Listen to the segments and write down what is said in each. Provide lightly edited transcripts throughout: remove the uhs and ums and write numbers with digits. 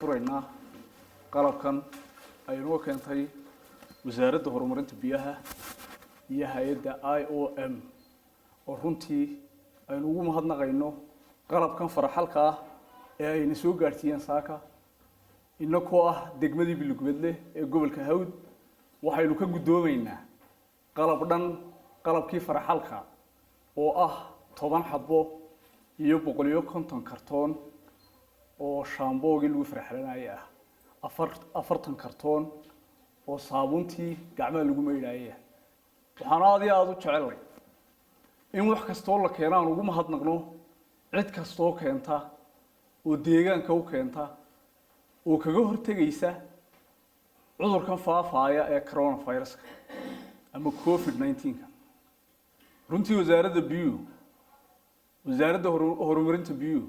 Furaynaa qalabkan ay inoo keentay Wasaaradda Horumarinta Biyaha iyo hay-adda IOM, oo runtii aynu ugu mahadnaqayno qalabkan faraxalka ah ee ayna soo gaadhsiiyeen saaka. Inakoo ah degmadii Bilugubadle ee gobolka Hawd, waxaynu ka guddoomaynaa qalab dhan, qalabkii faraxalka oo ah 10 xabo iyo 150 kartoon oo shaamboogii lagu farxalanayay ah, 40 kartoon oo saabuuntii gacmaha lagu maydhaayay ah. Waxaan aada iyo aada u jecelnay in wax kastoo la keeno aan ugu mahadnaqno cid kastoo keenta oo deegaanka u keenta oo kaga hortegaysa cudurkan faafaaya ee coronaviruska ama COVID-19-ka. Runtii wasaaradda biyuhu, Wasaaradda Horumarinta Biyuhu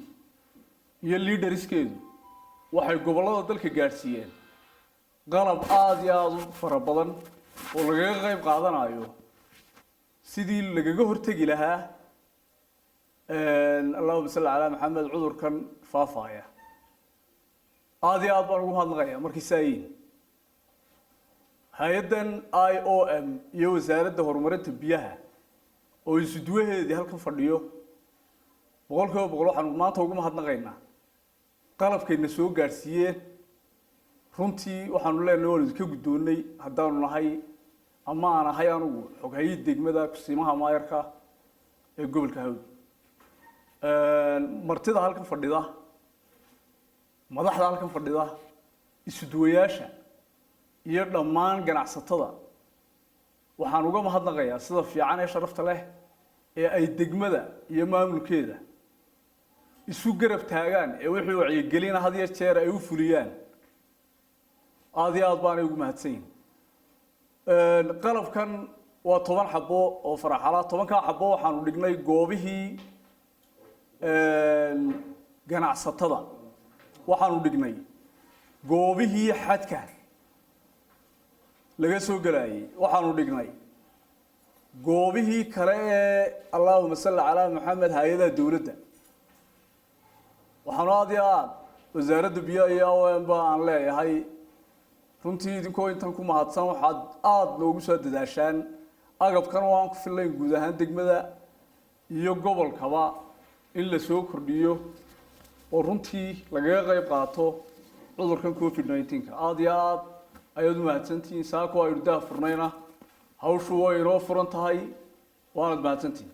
iyo leaderskeedu waxay gobollada dalka gaadhsiiyeen qalab aada iyo aada u fara badan oo lagaga qayb qaadanayo sidii lagaga hortegi lahaa, allahuma salli calaa Maxamed, cudurkan faafaaya. Aada iyo aad baan ugu mahadnaqaya markii saayiin hay-addan IOM iyo Wasaaradda Horumarinta Biyaha oo isuduwaheedii halkan fadhiyo. 100% waxaanu maanta ugu mahadnaqaynaa qalabkayna soo gaadhsiiyeen. Runtii waxaanu leenahay waanu idinka guddoonnay haddaanu nahay ama aan ahay anugu xoghayii degmada, kusiimaha maayarka ee gobolka Hawd. Martida halkan fadhida, madaxda halkan fadhida, isuduwayaasha iyo dhammaan ganacsatada, waxaan uga mahadnaqayaa sida fiican ee sharafta leh ee ay degmada iyo maamulkeeda isu garab taagaan ee wixii wacyigelina had iyo jeer ay u fuliyaan. Aada iyo aad baanay ugu mahadsan yihin. Qalabkan waa 10 xabo oo faraxala. 10-kaa xabo waxaanu dhignay goobihii ganacsatada, waxaanu dhignay goobihii xadka laga soo gelayay, waxaanu dhignay goobihii kale ee, allahuma salli calaa Maxamed, hay-adaha dowladda. Waxaanu aada iyo aada Wasaaradda Biyaha iyo IOM ba aan leeyahay, runtii idinkoo intan ku mahadsan, waxaad aada noogu soo dadaashaan agabkan oo aan ku fillayn guud ahaan degmada iyo gobolkaba in la soo kordhiyo oo runtii lagaga qayb qaato cudurkan COVID-19-ka. Aada iyo aad ayaad u mahadsantihiin. Saako aynu daah furnayna hawshu way inoo furan tahay, waanad mahadsantihiin.